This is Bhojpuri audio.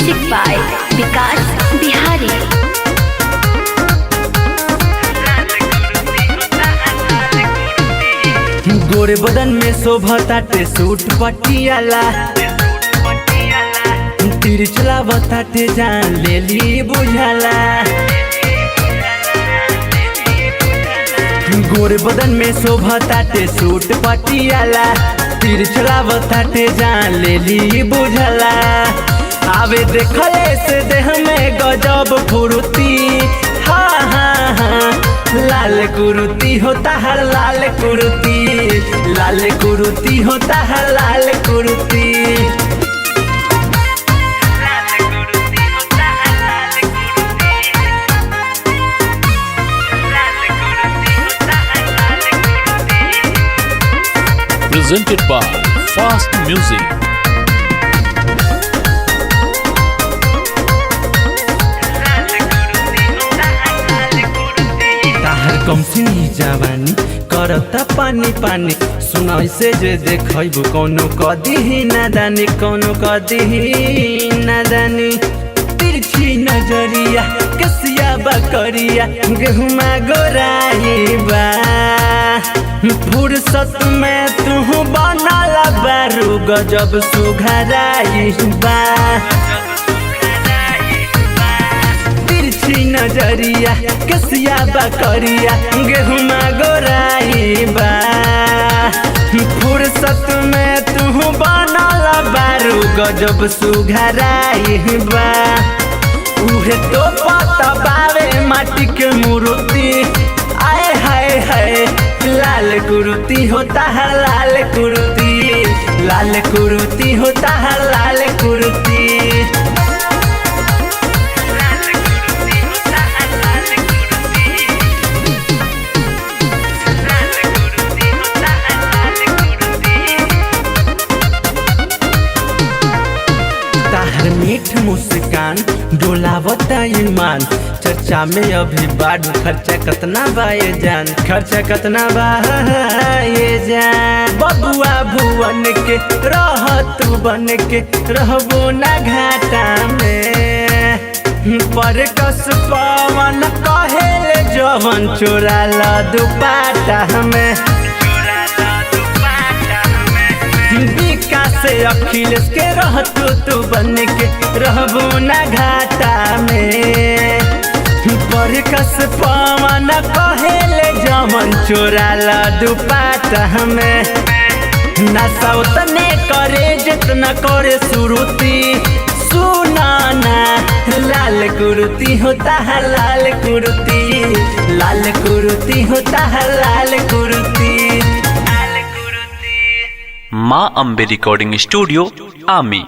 Music by Vikas Bihari. गोरे बदन में शोभताटे सूट पटियाला, तीर चलावताटे जान लेली बुझाला। गोरे बदन में शोभताटे सूट पटियाला, तीर चलावताटे जान लेली बुझाला। आवे देखले से देह में गजब फुर्ती, हाँ हाँ हाँ। लाल कुर्ती होता है लाल कुर्ती, लाल कुर्ती होता है लाल कुर्ती। Presented by Fast Music. ताहर कमसिनी जवानी करता पानी पानी, सुनाई से जे देखैबू कोनो कदी नादानी, कोनो कदी नादानी। तिरछी नजरिया कसिया बकरिया गेहुमा गोराई बा, फुर्सत में तू बनल बारू गजब सुघराई बा। तिरछी नजरिया कसिया बकरिया गेहुमा गोराई बा, फुर्सत में तू बनल बारू गजब सुघराई बा। उहे तो पता बावे माटी के मूर्ति, आए हाय हाय। लाल कुर्ती होता है लाल कुर्ती, लाल कुर्ती होता है लाल कुर्ती। ताहर मीठ मुस्कान डोलावता ईमान, चर्चा में अभी बाडू खर्चा कतना बाए जान, खर्चा कतना बाए जान। बबुआ भुवन के रह तू बन के रहबो ना घाटा में, पर कस पवन कहेले जवन चोरा ला दुपाटा में। विकास अखिलेश के रह तू बन के रहबो ना घाटा में, पर कस पवन कहेले जवन चोरा ला दुपाटा में। नशा उतने करे जितना करे सुरुती, सुनाना लाल कुर्ती होता है लाल कुर्ती, लाल कुर्ती होता है लाल कुर्ती। माँ अम्बे रिकॉर्डिंग स्टूडियो आमी।